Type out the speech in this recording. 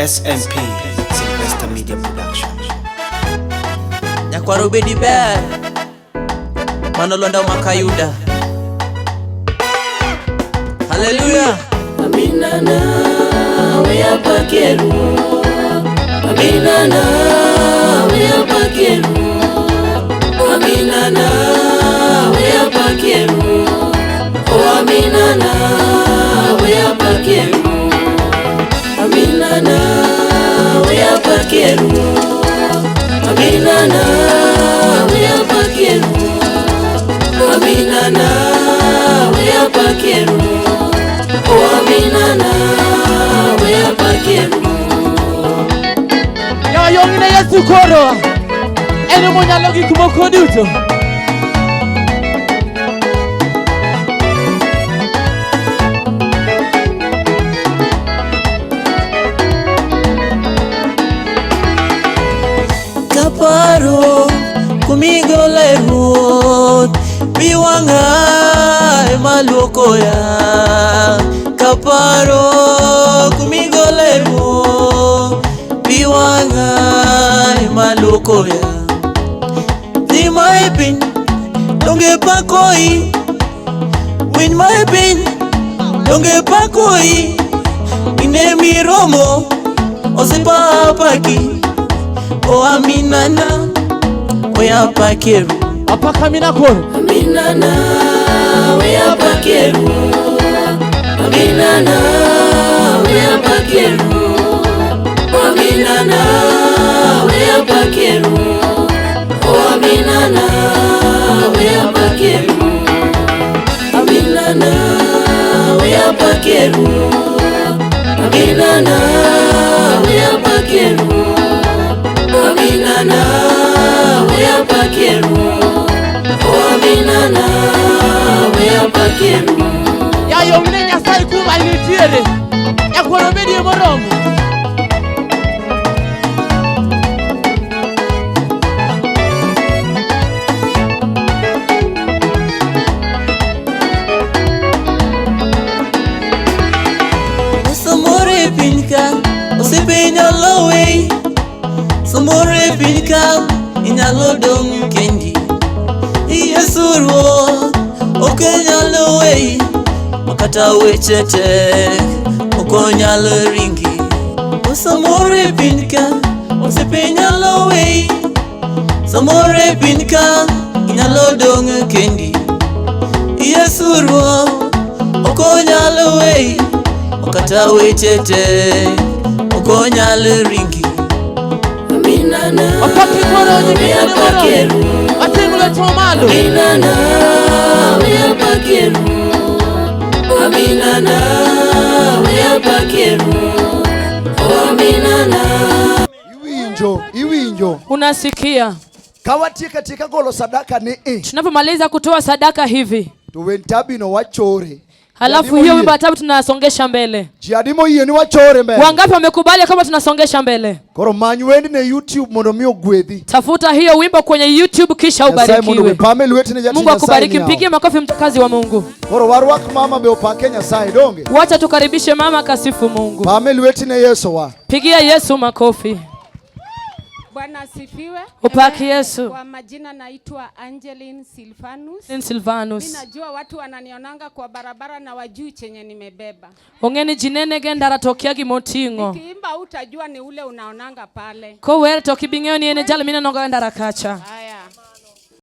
SMP Sylvester Media Production. Nyakwaro bedi ber mano lwanda makayuda. Haleluya. Amina nawe apakeru Amina nawe apakeru Amina nawe apakeru Oh Amina nawe apakeru Amina nawe apakeru Amina nawe apakeru Amina nawe apakeru Oh Amina nawe apakeru Yayong'ne Yesu koro en monyalo gik moko duto. Kaparo kumigola e Ruoth, pi wang'a ema luokoya. Kaparo kumigola e Ruoth, pi wang'a ema luokoya. Dhi ma e piny donge pakoi, winy ma e piny donge pakoi. Ine miromo osepapaki o aminana oyapakeru Apaka mina koro. Amina nawe apakeru Amina nawe apakeru Amina nawe apakeru Oh Amina nawe apakeru Amina nawe apakeru Amina nawe apakeru Amina nawe apakeru Oh Amina nawe apakeru Yayong'ne Nyasaye kuma nitiere. Nyakwaro bedie moromo. Samoro e piny ka osiepe inyalo weyi, samoro e piny ka inyalo dong' kendi. Yesu Ruoth ok onyal weyi, makata weche tek ok onyal ringi. Samoro e piny ka osiepe inyalo weyi, samoro e piny ka inyalo dong' kendi. Yesu Ruoth ok onyal weyi, makata weche tek ok onyal ringi. Amina nawe Apaki koro nyimine moromo. apakeru Ating' lwetwa malo. Amina nawe apakeru Amina nawe apakeru Oh Amina nawe Iwinjo, iwinjo. Unasikia, Ka watieko atieka golo sadaka ni i, tunapomaliza kutoa sadaka hivi, to wend tabino wachore. halafu hiyo wimbo wa tabu tunasongesha mbele. Ji adi moyie ni wachore mbele. Wangapi wamekubali kama tunasongesha mbele? Koro many wendni e YouTube mondo mi ogwedhi. Tafuta hiyo wimbo kwenye YouTube kisha Nyasaye mondo ubarikiwe. ogwedhi. Pame lwetne jatich Mungu Nyasaye akubariki. ni Mpigie yawa. makofi mtakazi wa Mungu. Koro warwak mama be opake Nyasaye donge. Wacha tukaribishe mama kasifu Mungu. Pame lwetne Yesu wa. Pigia Yesu makofi. Bwana asifiwe. Upaki Yesu. Kwa majina naitwa Angeline Silvanus. Mi Silvanus. najua watu wananionanga kwa barabara na wajui chenye nimebeba. Ong'eni jinene ge ndara tokia gimoting'o. Nikiimba utajua ni ule unaonanga pale. Kower to kibing'eyo ni en e jal minenogo e ndara kacha.